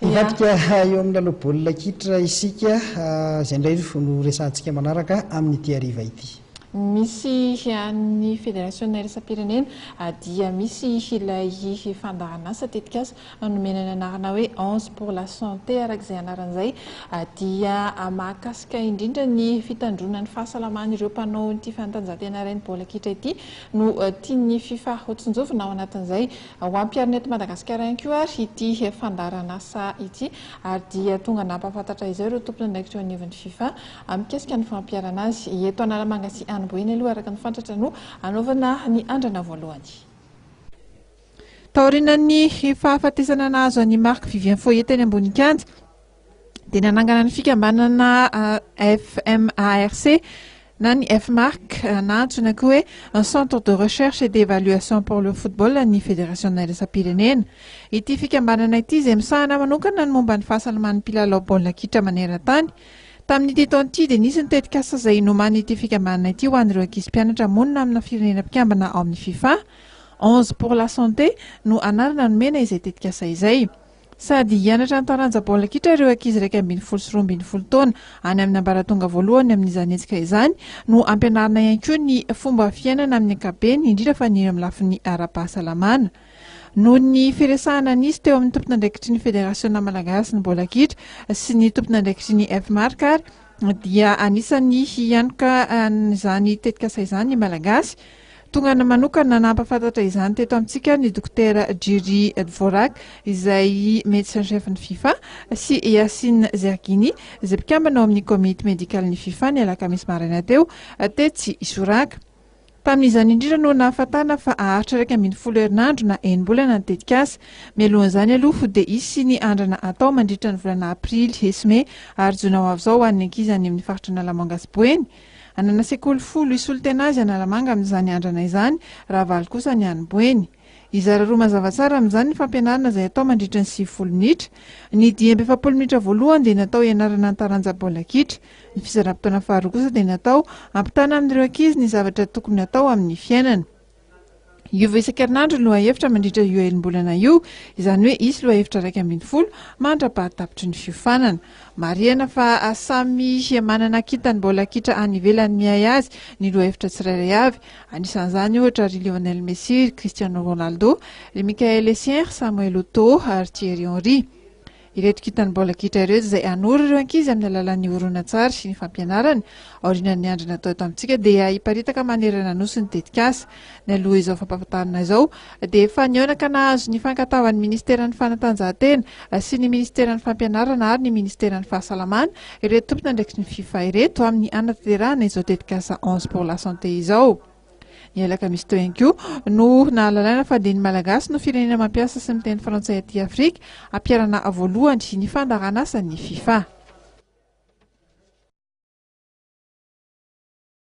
Hivadika eo amin'ny lalao baolina kitra isika, izay indray no resahantsika manaraka amin'ity hariva ity. Misy ny federasiona iraisam-pirenena dia misy ilay fandaharan'asa tetikasa nomena ny anarana hoe 11 pour la santé. Araka izay anarana izay dia mahakasika indrindra ny fitandroana ny fahasalaman'ireo mpanao ity fanatanjahantena iray ny baolina kitra ity no tian'ny FIFA hotsinjovina ao anatin'izay. Ho ampiharina eto Madagasikara ihany koa ary ity fandaharan'asa ity ary dia tonga nampahafantatra izao ireo tompon'andraikitra eo anivon'ny FIFA mikasika ny fampiharana azy. Eto Analamanga sy any Boeny aloha araka ny fantatra no hanaovana ny andrana voalohany. Taorian'ny fahafatesana nahazo an'i Marc Vivien Foé teny ambony kianja dia nanangana ny fikambanana FMARC na ny FMARC na antsoina koa hoe Centre de Recherche et d'Evaluation pour le Football ny Federasiona Iraisam-pirenena. Ity fikambanana ity izay misahana manokana ny momba ny fahasalaman'ny mpilalao baolina kitra maneran-tany. Tamin'ity taona ity dia nisy ny tetikasa izay nomanin'ity fikambanana ity ho an'ireo ankizy mpianatra monina amina firenena mpikambana ao amin'ny FIFA. 11 pour la santé no anarana nomena izay tetikasa izay. Sady hianatra ny taranja baolina kitra ireo ankizy 11 sy 12 taona any amin'ny ambaratonga voalohany amin'izany hetsika izany no ampianarina ihany koa ny fomba fiainana amin'ny ankapobeny, indrindra fa ny eo amin'ny lafiny ara-pahasalamana. Noho ny firesahana nisy teo amin'ny tompon'andraikitry ny Federasiona malagasy ny baolina kitra sy ny tompon'andraikitry ny FMARC ary dia anisan'ny hianoka an'izany tetikasa izany ny Malagasy. Tonga manokana nampahafantatra izany teto amintsika ny Dokotera Jiri Dvorak izay médecin chef ny FIFA sy Yassine Zerguini izay mpikambana ao amin'ny komity medikalin'ny FIFA ny alakamisy maraina teo tetsy Isoraka. Tamin'izany indrindra no nahafatana fa haharitra 11 herinandro na enim-bolana ny tetikasa. Mialohan'izany aloha dia hisy ny andrana atao mandritra ny volana aprily sy mey ary jona ho avy izao ho an'ny ankizy any amin'ny faritra Analamanga sy Boeny. Hanana sekoly 10 hisolo tena azy Analamanga amin'izany andrana izany, raha valo kosa ny any Boeny. Hizara roa mazava tsara amin'izany ny fampianarana izay atao mandritra ny 90 minitra. Ny 45 minitra voalohany dia natao hianarana ny taranja baolina kitra. Ny fizaram-potoana faharoa kosa dia natao hampitana amin'ireo ankizy ny zavatra tokony hatao amin'ny fiainana. Hiova isan-kerinandro ny lohahevitra mandritra io enim-bolana io, izany hoe hisy lohahevitra 11 mandra-pahatapitry ny fiofanana. Marihana fa samy manana kintan'ny baolina kitra any ivelany miahy azy ny lohahevitra tsirairay avy. Anisan'izany ohatra ry Lionel Messi, ry Cristiano Ronaldo, ry Michael Essien, ry Samuel Eto'o ary Thierry Henry. Ireto kintan'ny baolina kitra ireo izay hanoro ireo ankizy amin'ny alalan'ny horonantsary sy ny fampianarana. Aorianan'ny andro natao eto amintsika dia hiparitaka manerana Nosy ny tetikasa. Nialoha izao fampahafantarana izao dia efa nihaona ka nahazo ny fankatavan'ny ministeran'ny fanatanjahantena sy ny ministeran'ny fampianarana ary ny ministeran'ny fahasalamana ireto tompon'andraikitry ny FIFA ireto amin'ny hanatanterahana izao tetikasa 11 pour la santé izao. Ny alakamisy teo ihany koa no nahalalana fa dia ny Malagasy no firenena mampiasa sy miteny frantsay aty Afrika hampiharana voalohany ny fandaharan'asan'ny FIFA.